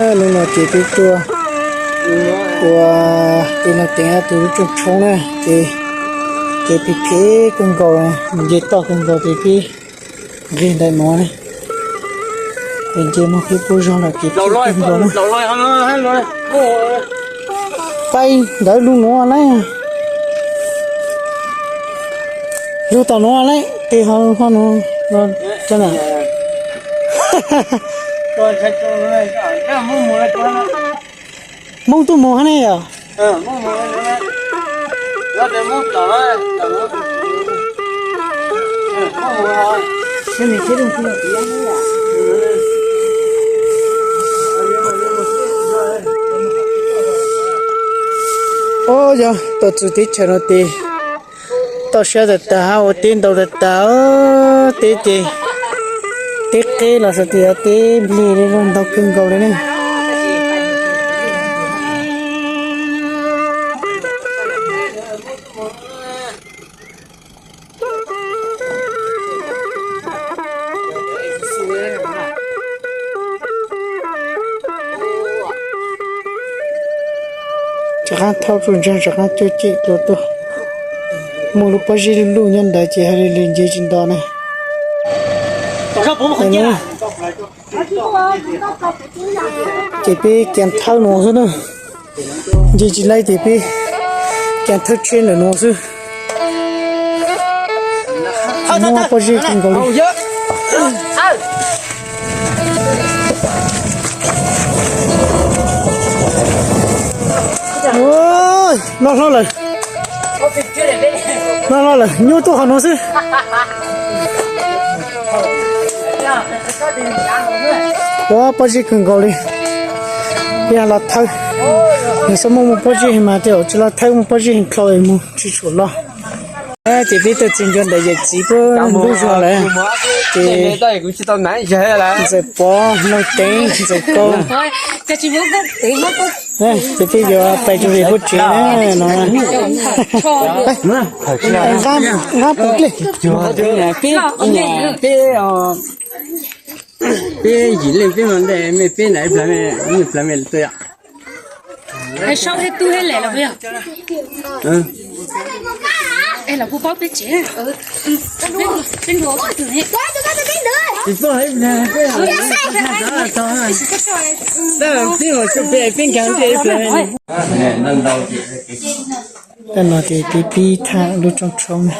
Hnub no ces peb tuaj ua tus no teev tus lub rooj tshoob na, ces kev phem phem kawg nkaus, nce toj kawg nkaus ces peb nqis ntawm nuav na. Ces nce muaj peb pub zog lawm ces phem kawg nkaus na. Pais ntawd lug nuav lawm, lug tom nuav lawm tes ho ho nuav. Hmoob tuaj mus hab ne yom? Ob, yog tuaj txug teb chaws no tes toj siab tag tag hab ua teb ntau tag tag, teb ces teb qeb los xav tias teb nplig li ntau kawg nkaus li ne. Rov qab thaub rua ntsaag, rov qab cuab cem dlua tuaj. Muaj lub pob zeb luj luj nyob ntawd ces hais li lawv nce tsis nto na. Ces peb cav thawb nuav xwb na. Nce tsis laib ces peb cav thawb tsheb ntawm nuav xwb. Muaj pob zeb kawg nkaus li. Loj hlob lawm, loj hlob lawm, nyuaj tuaj qhov nuav xwb. Ua pob zeb kawg nkaus li. Peb los thawb, nws xav muaj muaj pob zeb mas tej zaum tsis los thawb, muaj pob zeb heev dlhau es mus tsis tshua loj. Ces peb tuaj txug ncua ntawm yawm txiv puag ntuj zog lawm. Ces Ntxawm Pov, Looj Teev, Ntxawm Kaub, ces peb yuav pais rau pem puab tsev na no. Nqab pum dlej. Peb yim leej peb mas ntej mej peb na, ib plawg mej, ib plawg mej tuaj yom. Peb nkaag ntej ib plawg. Tej no ces peb pib thaj lub rooj tshoob na.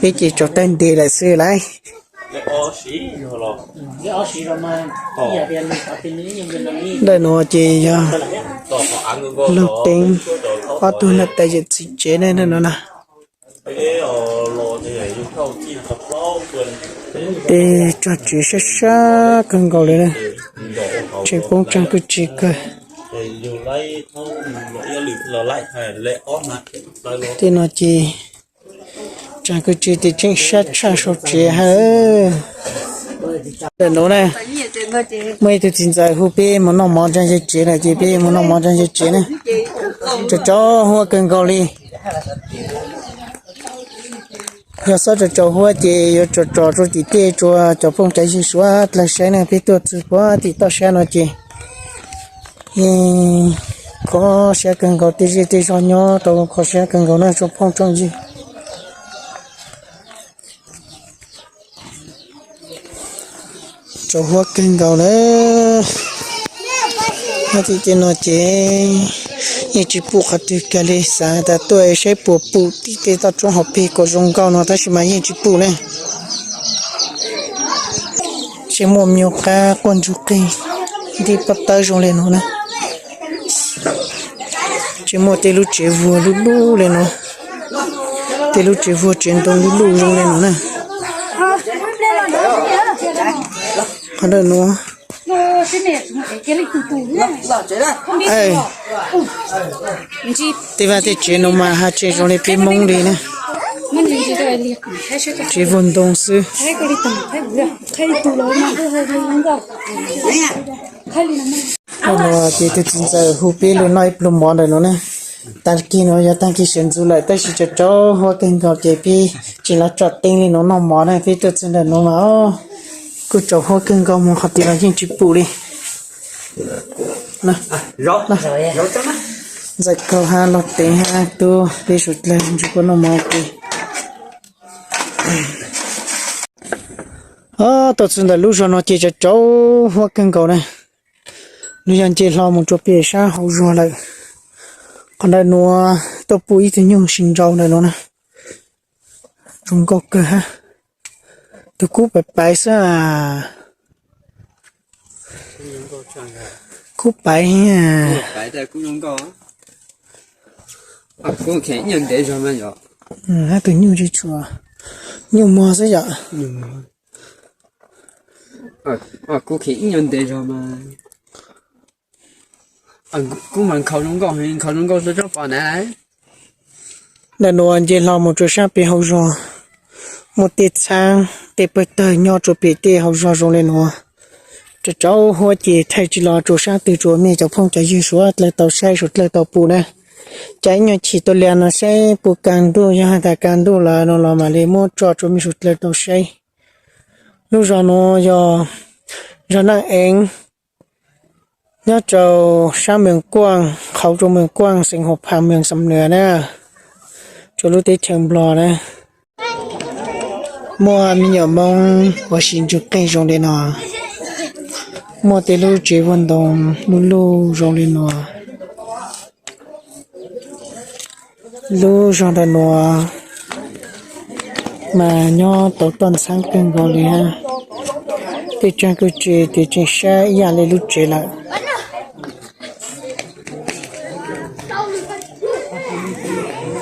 Peb ces tsaus tag ntev lawm xwb lauj. Ntawm nuav ces yog Looj Teev ob tug niam tais yawm txiv tsev ne, ntawm nuav na. Tej tsob tsev sab sab kawg nkaus li na, tseem poob tsaag kwj tse kawg. Tej no ces tsaag kwj tse ces tseem sab tshaj sau tsev hab. Ntawm nuav na, muaj ib tug txiv ntxawm hu peb mus noj mov ntsaag ze tsev lawm ces peb mus noj mov ntsaag ze tsev na. Tsaus tsaus huab kawg nkaus li. Yog xob tsaus tsaus huab ces yuav tsom tsom rua tim tej rua cov phooj ywg suav dlawg saib na. Peb tuaj txug puag tim toj siab no ces yeej kho siab kawg nkaus, tej zej tej zog nyob tau kho siab kawg nkaus na tsoom phooj tsoom ywg. Tsaus huab kawg nkaus lawm. Tim tej no ces yeej tsis pum qhov twg kiag li, xav tas tuaj saib puas pum tim tej toj roob hauv pes kom zoo nkauj no tab sis mas yeej tsis pum ne. Tseem muaj me nyuam qab quaj ntsuj qeeg nti pob tawb zoo li no na. Tseem muaj tej lub tsev vuag lub lub li no, tej lub tsev vuag tsev ntoo lub lub zoo li no na. Qhov ntawm no tej vaj tej tsev no mas haj tseem zoo li peb Hmoob li na. Tsev vuag ntoo xwb. Hnub no ces tus txiv ntxawm hu peb los noj ib pluag mov ntawm no na. Tag kis no yog tag kis sawv ntxov lawm tab sis tsaus tsaus huab kawg nkaus ces peb tsis los tsom teeb li no noj mov na, peb tuaj txog ntawm no mas kuj tsaus huab kawg nkaus mus qhov twg los yeej tsis pum li. Ntxawm Kaug hab Lauj Teev hab Tub peb suav dlawg ntsib kuv noj mov tes. Tuaj txog ntawm lub zog no ces tsaus tsaus huab kawg nkaus na. Nws yog nce hlo mus rau pem sab hauv zog lawm. Qhov ntawm nuav tuaj pum ib tug nyuj sib nraus ntawm no na. Zoo nkauj kawg hab. Tus kub paiv paiv xwb. Kub paiv. Hab tus nyuj tsis tshua, nyuj muag xwb yom. Kub khiav ib nyuag ntev zog mas, kub mas nkhaus zoo nkauj, nkhaus zoo nkauj rau tsob pom na. Ntawm nuav nce hlo mus rau sab pem hauv zog, muaj tej txhaab tej pawg tawg nyob rau pem tej hauv zog zoo li nuav. Tsaus tsaus huab ces thaij tsis los rau sab twg, tsuas mej cov phooj cov ywg suav dlawg tau saib suav dlawg tau pum na. Cas ib nyuag chim tuaj lias no saib puas kaag ntuj, yog has tas kaag ntuj lawm no los mam li muab tso rau mej suav dlawg tau saib. Lub zog nuav yog zog Naaj Eev, nyob rau sab Meeg Kuaj, qhauv rau Meeg Kuaj, xeev Huam Phas, moos Xam Nuas na, rau lub teb chaws Nplog na. Muaj me nyuam Moob ua si ntsuj qeej zoo li no, muaj tej lub tsev vuag ntoo lub lub zoo li no. Lub zog ntawm nuav mas nyob tau toj ntxhaab kawg nkaus li hab. Tej tsaag kws tsev ces tseem sab ib yam li lub tsev lawm.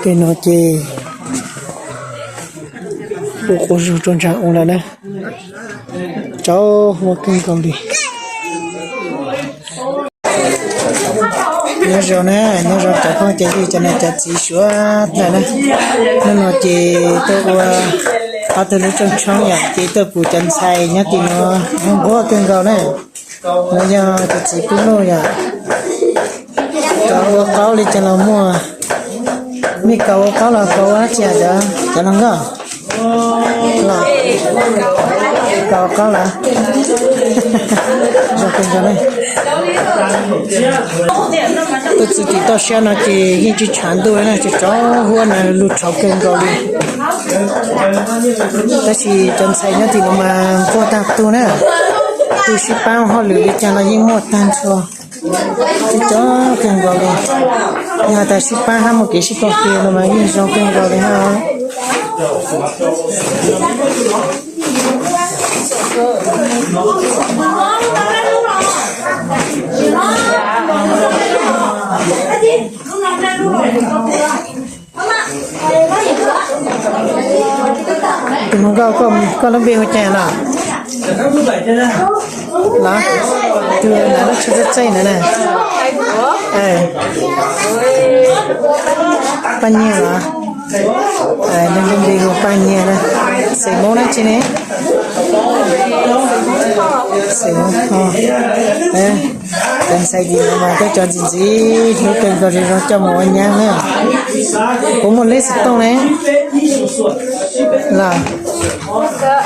Tej no ces ua quas zug rua ntsaag ua lawm na. Tsaus huab kawg nkaus li. Nyob zoo na, nyob zoo cov phooj cov ywg cov nam cov txiv suav dlawg na. Hnub no ces tuaj ua ob tug lub rooj tshoob yom, ces tuaj pum cov ntxhais nyob tim nuav nquag kawg nkaus na. Nuav yog cov txiv pub nuj yom. Cov ua qaub li cas los muaj. Mej kaus ua qaub los kaus ua dlaab tsi cov, cov hluas nkauj? Los kaus qaub lawm. Zoo kawg nkaus ne. Tuaj txug tim toj siab no ces yeej tsis tshav ntuj na, tsaus tsaus huab na, lug tshauv kawg nkaus li. Tab sis cov ntxhais nyob tim nuav mas nquag tag tug na. Tus sib paab hauj lwm li cas los yeej muaj tag nrho. Tsaus tsaus kawg nkaus li. Yog has tas sib paab hab muaj kev sib koom kiag no mas yeej zoo kawg nkaus li hab. Tus hluas nkauj, koj lub npe hu cas los? Los, tus nam lub tsho txaij txaij ntawd na. Paj Nyiag los? Nws lub npe hu Paj Nyiag na. Xeem Moob dlaab tsi ne? Xeem Moob. Cov ntxhais tim nuav mas cov cov ntxim ntxim hlub kawg nkaus li, zoo coj mus ua nyab na. Puas muaj lej xov tooj ne? Los,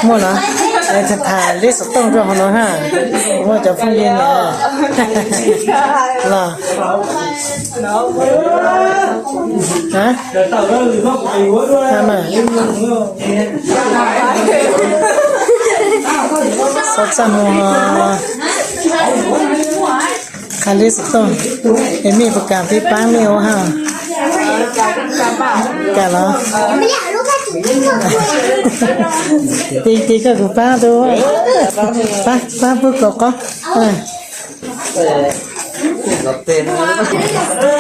muaj los? Tham tham lej xov tooj rau hauv no hab. Puas muaj cov phooj ywg na? Los. Xob txaj muag. Hais li xov tooj, es mej puas kam peb paab mej ua hab? Kam los? Tig tig koj kuv paab tu, paab pub kaum qaub.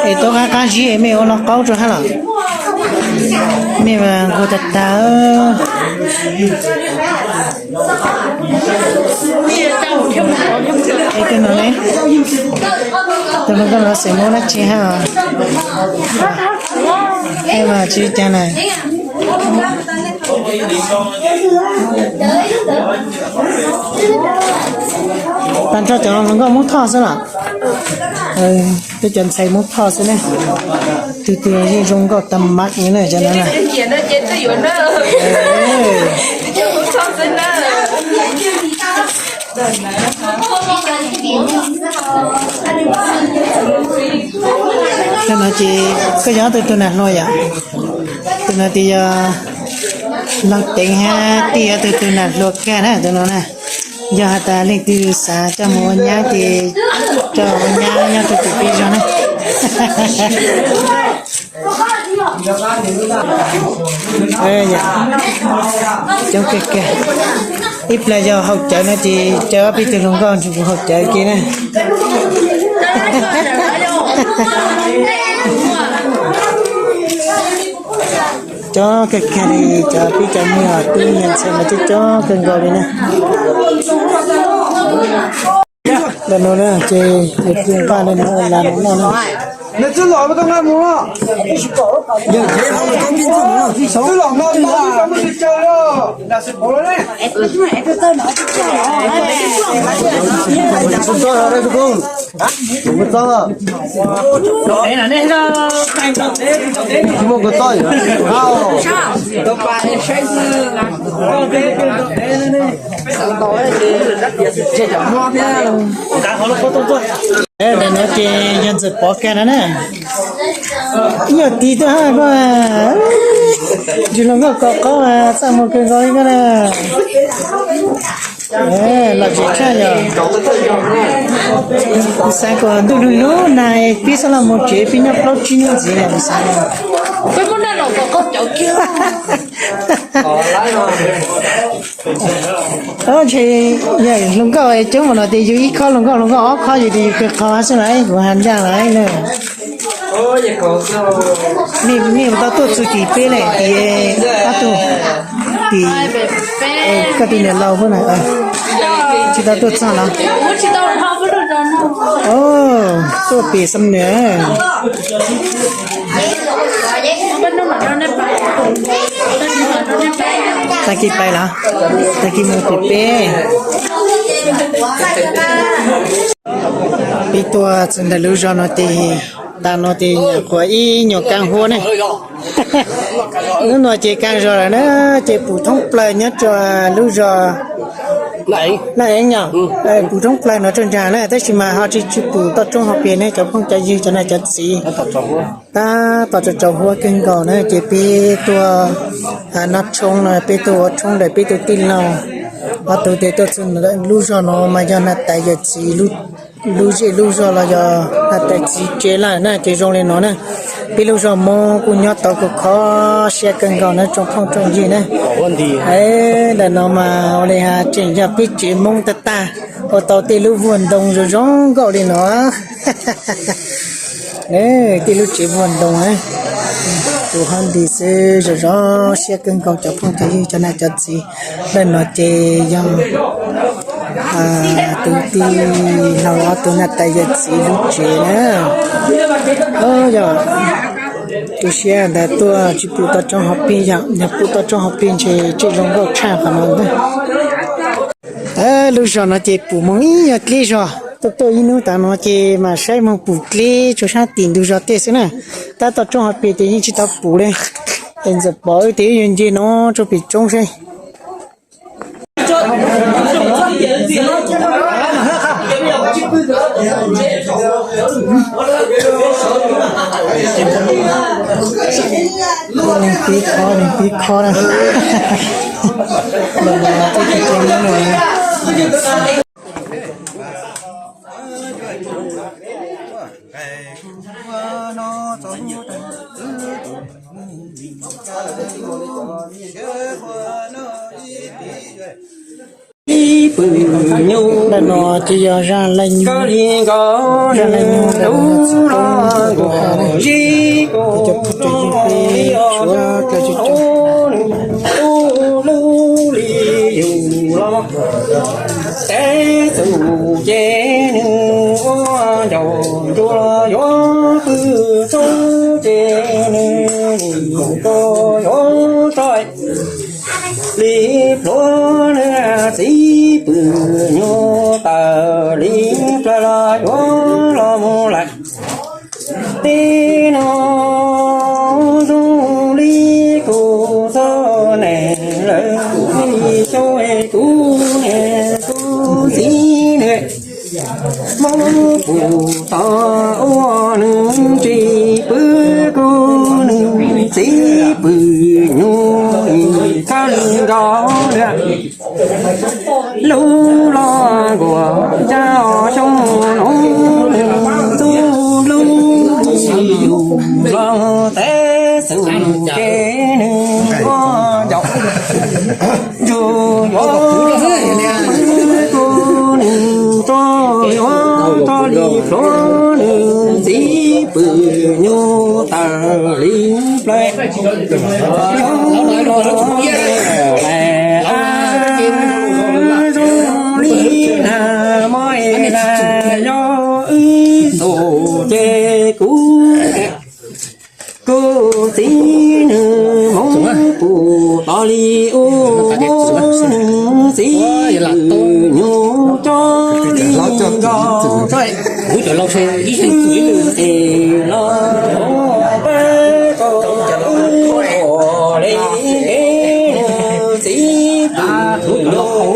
Es tau qaab qaab zib es mej ua no qaub rua hab los? Mej mas nquag tag tag. Es koj no ne, tus hluas nkauj no xeem muab dlaab tsi hab? Es mas tsis caag na. Tag nrho cov hluas nkauj Moob Thoj xwb los? Peb cov ntxhais Moob Thoj xwb ne. Tug twg yeej zoo nkauj tag mam li na cov no na. Cov no ces koj yog tug tug nam hluas yom? Tug no ces yog laug teev hab tij yog tug tug nam hluas kag na tug no na. Yog has tas leej twg xav coj moog ua nyab ces coj ua nyab nyob rua tim peb zog na. Coob kawg kawg. Ib plag yog haus cawv no ces caw ob peb tug hluas nkauj nrug kuv haus cawv ke na. Coob kawg kawg li, cov peb cov nyuas tub nyuas ntxhais mas coob coob kawg nkaus li na. Ntawm no na ces nws pw nqaj li no ua las no noj na. Ntawm no ces yog ntxawm Pov kag no na. Ib yam tiv tuaj hab koj, tsis los nkauj kaum qaub txaj muag kawg nkaus li koj na. Los tsis tshaj yog kuv xav kom ntuj lug lug nag peb xaav los mus tsev peb nyob plaub tsib hnub ntxiv los kuv xav. Ntshe yog hluas nkauj coob mus no ces yug ib khob, hluas nkauj hluas nkauj ob khob yug ces yug kawg qhov xwb los kuv has ntsaj los na. Nej puas tau tuaj txug tim peb le, tim ob tug, tim koj tus niam laus puab na, tsis tau tuaj txog los? Tuaj pem Xam Nuas. Tag kis pais los? Tag kis mus pem peb. Peb tuaj txug ntawm lub zog no ces, tas no ces nyuam qhuav ib nyuag kaaj huab ne. Hnub no ces kaaj zog lawm na, ces pum thoob plawg nyob rua lub zog Naj Eev yog, pum thoob plawg no rua nraag na, tab sis mas ho tsis, tsis pum toj roob hauv pes ne cov phooj cov ywg cov nam cov txiv. Tab tom tsaus tsaus huab kawg nkaus na ces peb tuaj noj tshoob no, peb tuaj ua tshoob ntawm peb tug tij laug. Ob tug tes tuaj txug lub zog no mas yog nam tais yawm txiv lub zej lub zog los yog nam tais txiv tsev lawm na ces zoo li no na. Peb lub zog Moob kuj nyob tau kho kho siab kawg nkaus na tsoom phooj tsoom ywg na. Ntawm no mas ua li has tseem yog peb tsev Moob tag tag, ua tau tej lub vuag ntoo zoo zoo nkauj li no. Tej lub tsev vuag ntoo na, tus hab nti xwb zoo zoo siab kawg nkaus cov phooj cov ywg cov nam cov txiv. Ntawm no ces yog tus tij laug ob tug nam tais yawm txiv lub tsev na. Yog tu siab ntawd tuaj tsis pum toj roob hauv pes, yog pum toj roob hauv pes ntshe tseem zoo nkauj tshaj qhov no ntag. Lub zog no ces pum moog ib nyuag dleb zog, tuaj tuaj ib hnub tav no ces mam saib moog pum dleb rua sab tim ntug zog tej xwb na. Tab toj roob hauv pes ces yeej tsis tau pum li. Es ntxawm Pov wb tes wb yuav nce no rua pem roob seb. Neeg pib khob, neeg pib khob na. Ib pwm nyuj, no ces yog zaj laj nyuj, zaj laj nyuj ntawm lub los nkuaj zib, kuv cov phooj ywg suav dlawg cov tub lub li yus los, tej txuj ces nws ua ncaus nruas yuav pw txob ces nws nim tua yuav tso li pluav nws txiv pwm nyuj tawm li plawg los yuav los mus lawm. Tej no zoo li kuv txoj neeg lawm, xyov kuv niam kuv txiv nws muab kuv tau ua nws tsis pw kuv nws txiv pwm nyuj thaj li nkaus lawm. Lub los nkuaj ncaj xyoo no nws txuj lub yus los tej txuj ces nws ua ncaus nruas yuav pw kuv nws tso yuav tso li pluav nws txiv pwm nyuj tawm li plawg. Yog los lawm a, zoo li na mog na, yog wb txuj ces kuv, kuv txiv nws muab kuv tos li ub muab nws txiv pwm nyuj coj li nkaus tso. Wb ces los pab tso wb ua li nws txiv pwm nyuj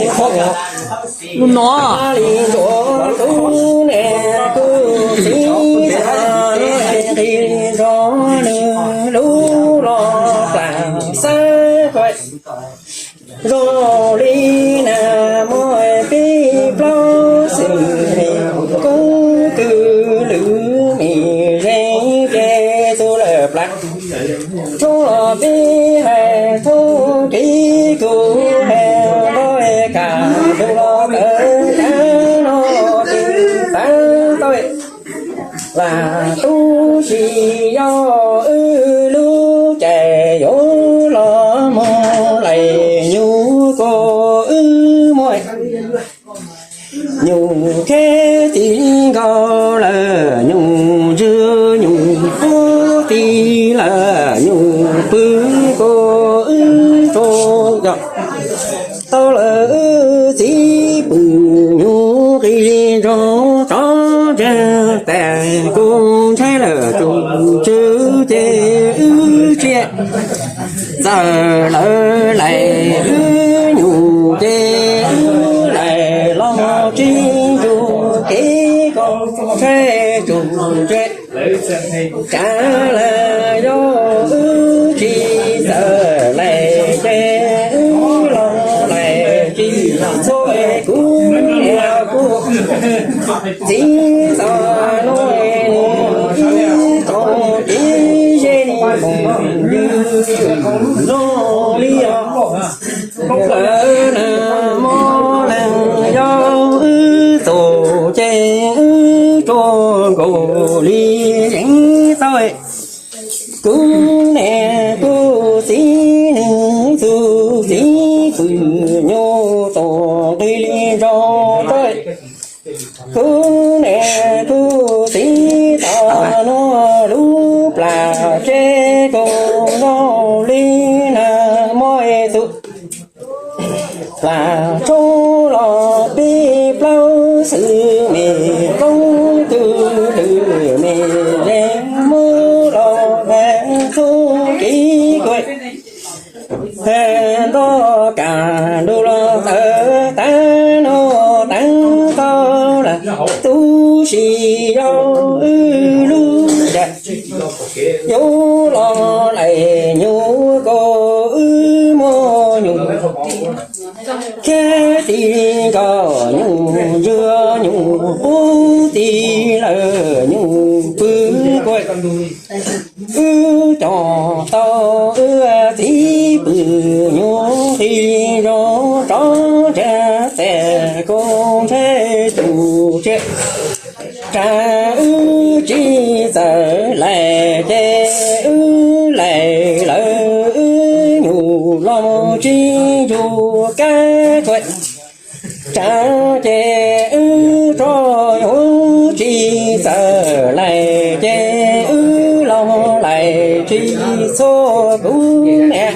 lub no li ntsuav tub niam kuv txiv txoj neeg nqis zog nws lub los plam xab kuj zoo li na mog peb plaub xwm mem koob kws lwm mem zeej ces txug lawm plam roob los peb hais thoob kev kuv hais nrog kam ntug los kawg cab no ces tav tau vam tub si yog wb lub caij yuav los mus lais nyuj kuj wb muaj nyuj kheb ti nkaus lawm nyuj ntswg nyuj pub ti lawm nyuj pw kuj wb tso yog tau lawm wb txiv pwm nyuj qis li ntsoog tsob ntseeg tas kuj ntshai lawm tus tswv ces wb tsia txawm lawv lais wb nyuj ces wb lais los tsis ntsug kev koj ntshai tus tswv tsav lawm yog wb tsis txawm lais ces wb los lais tsis txhua kuv niam kuv txiv txoj nuj ib tau tib ze li mus yws zoo li os. Lawv na mog leej yog wb txuj ces wb tsuas nkaus li zeej tau kuv niam kuv txiv nws txuj txiv pwm nyuj tus nqi li ntsoog tau kuv niam kuv txiv tau nuav lub plam tsev kuj zoo li na mog tus plam tshoob los peb plaub xwm mej koob kws lwm mej zeej muab los has txuj kev kuj has nrog kam nrug los tawv tav no tav tau lawm tub si yog wb lub caij yuav los lais nyuj kuj wb muaj nyuj kheb ti nkaus nyuj ntswg nyuj pub ti lawm nyuj pw kuj Wb coj tau wb txiv pw nyuj qi zoo, tsov ntse tes kub ntsheb tus tsiaj. Tsam wb tsis txawj laim ces wb laim lawm, wb nyuj los tsis ntsug kab kuaj. Tsam ces wb tso nyuj, tsis txawj laim ces wb los laim tsis txhua kuv niam.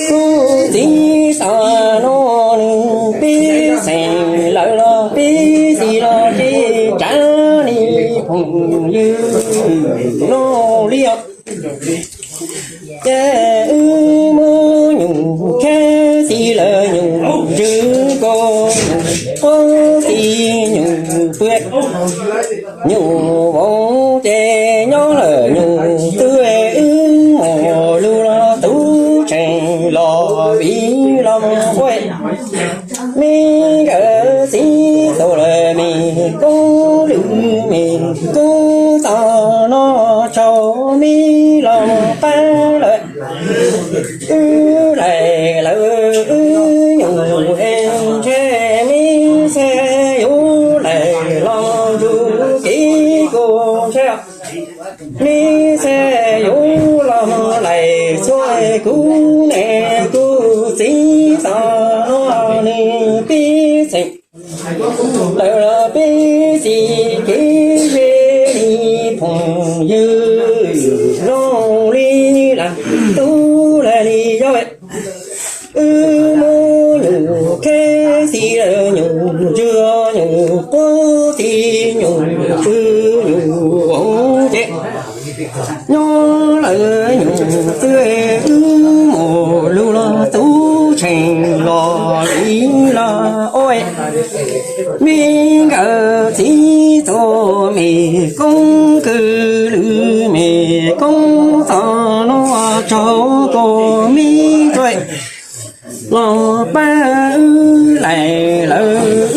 Kuv txiv tas no nws pib xeem lawm los pib xis los ces tsam li phooj ywg no li os. Ces wb muab nyuj kheb xis lawm nyuj ntswg ko, nyuj qub xis nyuj pw, nyuj voov ces nyob lawm nyuj twb, wb mus lug los tub tseem los viv los mus ua. Me nkawd txiv txawm lawm me koob lwm me koob txog no tsaug me los mus pab lawm. Wb laim lawm wb nyuj es ntshe me xav yuav laim los ntsug kev kuv ntshe me xav yuav los laim txhua kuv niam kuv txiv tas no nws pib xeem lawm los pib xis kev ze li phooj ywg zoo li las tub las li yog. Wb muab nyuj kheb xis lawm nyuj ntswg, nyuj qub xis nyuj pw, nyuj voov ces nyob lawm nyuj twb, wb mus lug los tub tseem los viv los ua. Me nkawd txiv txawm me koob kwv lwm me koob txog no tsaug kuv me tuaj los pab wb laim lawm wb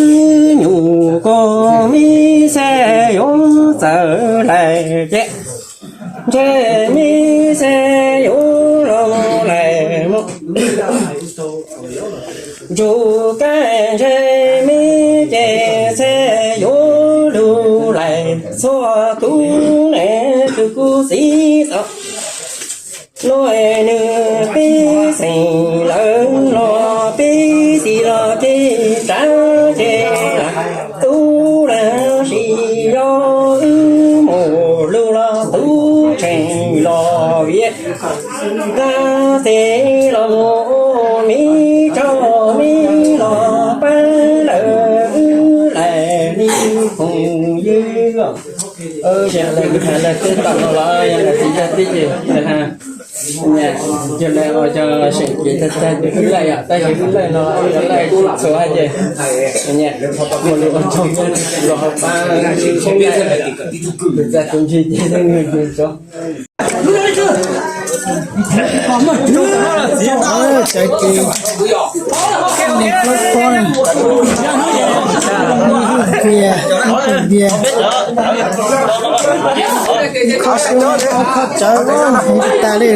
nyuj kuv me xav yuav txawj laim ces ntshe me xav yuav los laim mus ntsug kab ntshe me ces xav yuav lug laim txhua kuv niam kuv txiv tas no nws pib xeem lawm los pib xis los ces tsam ces tub las sis yog wb mus lug los tub tseem los viv. Nqa tes los mus ua me tsaug me los pab lawm wb laim li phooj ywg. Ces lawv kuv tham lawv tej tom no los yog lawv txiv yog tib ces yog lawv ua cov seem kev tag tag ces wb laij yom, tab sis wb laij no cov laij txhua ces mus lug ua tsaug los pab txhua tus ntsis ces tus tso. Cov kev nws plaub pob, ib tias ib tias kho xyoob, kho tsawv heev tas li.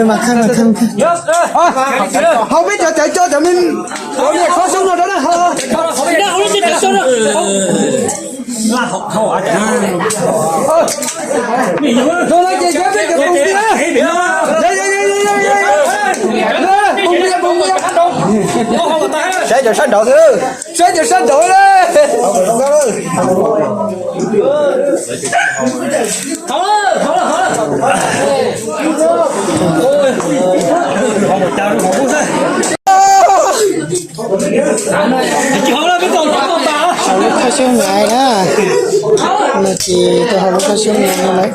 Mas khaj mas khaj mas khaj. Hau peb cov tsawv tso cov me, cov niam kho xyoob no rau na. Saib cov sab nraud xwb, saib cov sab nraud na. Lub kho xyoob naiv na, no ces tau hauv lub kho xyoob naiv no lawm.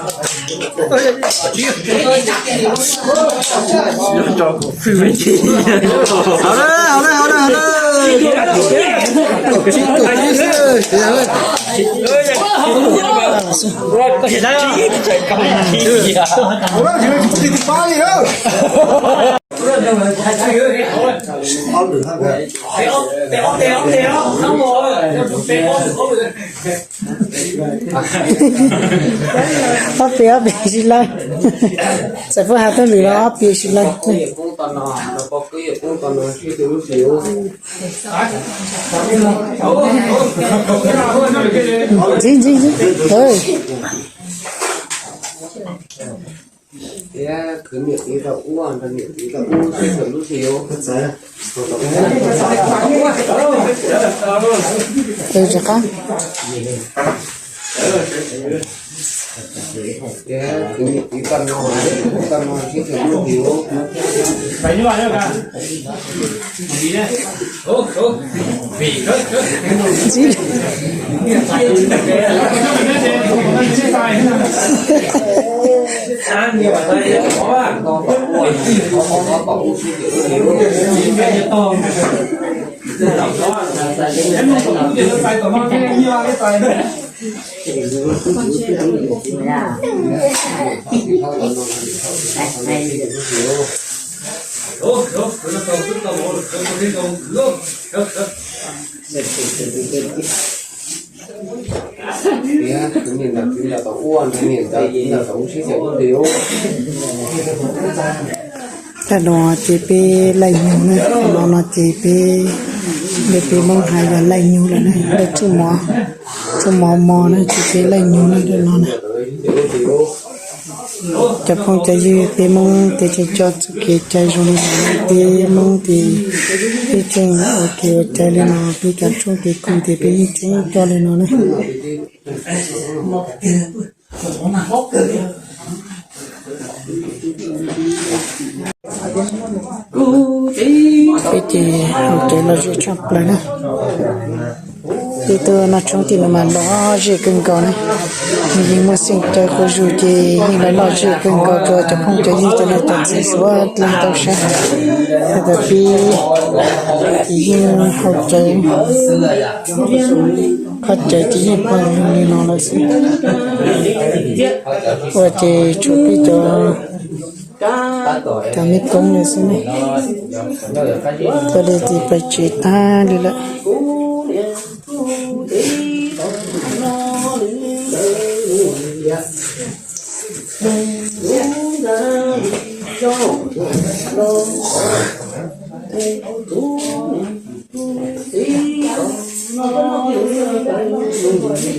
Ob peb ob peb sib law. Txawm pub has tuaj lwm los ob peb sib law. Ntxiv ntxiv ntxiv. Rov qab. Tag no ces peb laij nyug na, no no ces peb, peb Hmoob hais yog laij nyug lawm na, laij tsuj mov, tsuj mov mos na ces peb laij nyug na no na. Cov phooj cov ywg, peb Hmoob ces tseem coj txoj kev cai zoo li no, peb Hmoob ces peb tseem ua kev ua cai li no, peb cov tshoob kev kub ces peb yeej tseem coj li no na. Peb ces haus cawv lom zem tshaj plaws na. Peb tuaj noj tshoob tim no mas lom zem kawg nkaus na. Nws yeej muaj xeem cawv quas zus ces yeej lom zem kawg nkaus rau cov phooj cov ywg cov niam cov txiv sawv daws tau saib. Has tas peb ces yeej haus cawv, qhov cawv ces yeej pom zoo li no lawm xwb. Ua ces tshuav peb cov, cov me koob lawm xwb ne. Ua li ces pais tsev tag li lawm.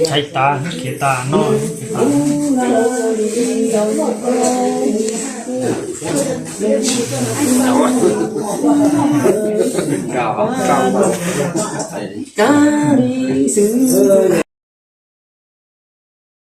Thaij tas, khiav tas no.